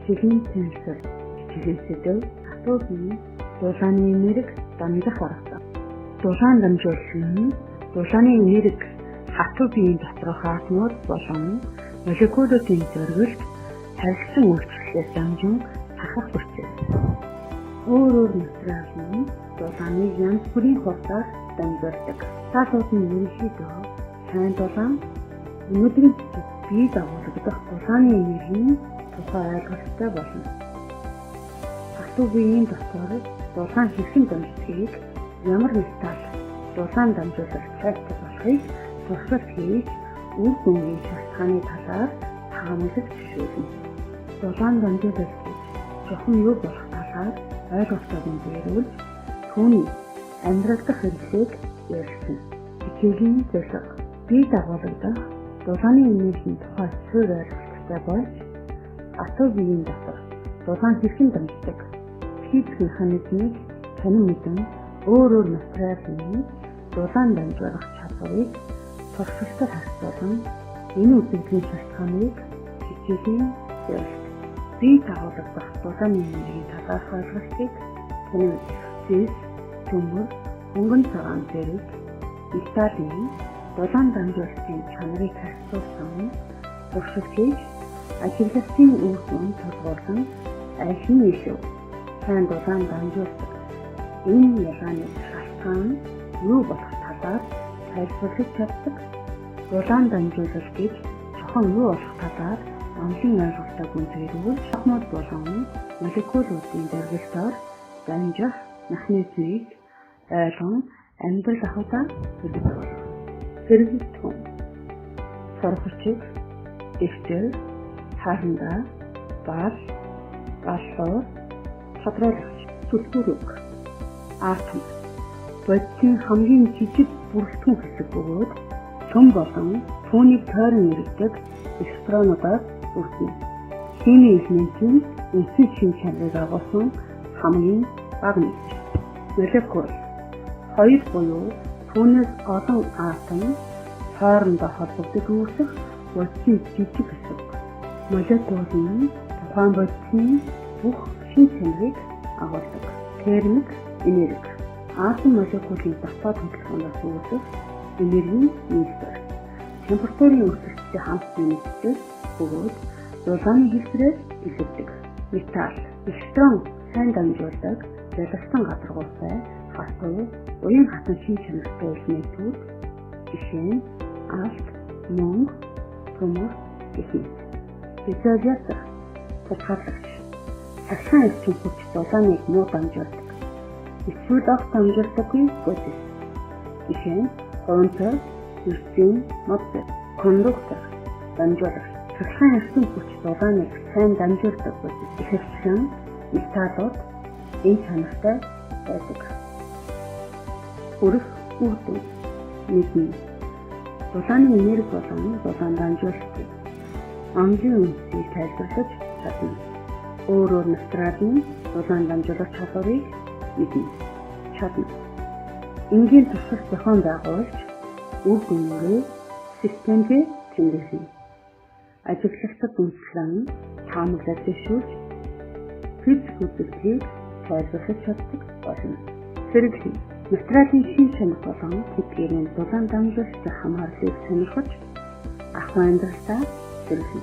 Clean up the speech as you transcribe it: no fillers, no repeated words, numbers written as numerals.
Хичээлийн тэнцвэр, хичээлийн сэдэв, хатуу бие, дулааны энерги дамжих арга зам. Дулаан дамжуулал нь дулааны энерги хатуу биеийн доторх атомууд болон молекулуудын зориглолт харилцан үйлчлэлээр дамжин тархах процесс. Өөр өөр материал нь дулааныг янз бүрийн хурдаар дамжуулдаг. Металлууд нь ерөнхийдөө сайн дулаан. Өнөөдрийн хичээл бие дагуулагдах дулааны энергийн тухай ойлголттой болно. Хатуу биеийн дотор дулаан хэрхэн дамждгийг, ямар металл дулаан дамжуулах сайтай болохыг туршилт хийж, үр дүнгийн шалтгааны талаар таамаглаж зөвшөөрнө. Дулаан дамжуулалт гэж чухам юу болох талаар ойлголтоо гүнзгийрүүлж, түүний амьдрал дахь хэрэглээг ярилцана. Хичээлийн зорилго: бие дагуулагдах дулааны энергийн тухай суурь ойлголттой болж, хатуу биеийн дотор дулаан хэрхэн дамждаг, физик механизмыг танин мэдэн, өөр өөр материалын дулаан дамжуулах чадварыг туршилтаар харьцуулан энэ үзэгдлийн шалтгааныг. Хичээлийн зорилт: бие дагуулагдах дулааны энергийн талаарх ойлголтыг танин мэдэх. Зэс, төмөр, хөнгөн цагаан зэрэг металлын дулаан дамжуулалтын чанарыг харьцуулсан туршилт хийж, ажиглалтын үр дүн тулгуурлан аль нь илүү сайн дулаан дамжуулдаг, энэ ялгааны шалтгаан юу болох талаар тайлбарлаж чаддаг. Дулаан дамжуулалт гэж чухам юу болох талаар онолын ойлголтоо гүнзгийрүүлж, атомууд болон молекулуудын зориглолтоор дамжих механизмыг ойлгон амьдрал ахуйдаа хэрэглэх болох. Хэрэглэгдэхүүн: сорхочиг, дэвтэр, харандаа, бал, галлуур, тодруулагч, түлхүүр үг, атом бодисын хамгийн жижиг бүрэлдэхүүн хэсэг бөгөөд цөм болон түүнийг тойрон эргэдэг электронуудаар бүрдэнэ. Химийн элементийн үндсэн шинж чанарыг агуулсан хамгийн бага нэгж. Молекул: хоёр буюу түүнээс олон атом хоорондоо холбогдож үүсэх бодисын жижиг хэсэг. Молекул нь тухайн бодисын бүх шинж чанарыг агуулдаг. Термик энерги: атом молекулын дотоод хөдөлгөөнөөс үүсэх энергийн нийлбэр. Температурын өсөлттэй хамт нэмэгддэг бөгөөд дулааны хэлбэрээр илэрдэг. Металл: электрон сайн дамжуулдаг, ялалсан гадаргуутай, хатуу, уян хатан шинж чанартай элементүүд. Жишээ нь алт, мөнгө, төмөр гэх мэт. Изолятор, тусгаарлагч. Цахилгаан эрчим хүч дулааныг муу дамжуулдаг. Эсвэл огт дамжуулдаггүй бодис. Жишээ нь хуунцар, эрзийн, мод. Кондуктор, дамжуулагч. Цахилгаан эрчим хүч дулааныг сайн дамжуулдаг бодис. Ихэвчлэн металлууд энэ чанартай байдаг. Хүрэх үр дүн: мэднэ. Дулааны энерги болон дулаан дамжуулалтыг онолын үндсийг тайлбарлаж чадна. Өөр өөр материалын дулаан дамжуулах чадварыг мэднэ. Чадна. Энгийн туршилт зохион байгуулж, үр дүнээрээ системдээ тэмдэглэнэ. Ажиглалтад үндэслэн таамаглал дэвшүүлж, физик үзэгдлийг тайлбарлаж чаддаг болно. Хэрэглээ: материалын шинж чанар болон тэдгээрийн дулаан дамжуулалтын хамаарлыг сонирхож, ахуй амьдралдаа хэрэглэнэ.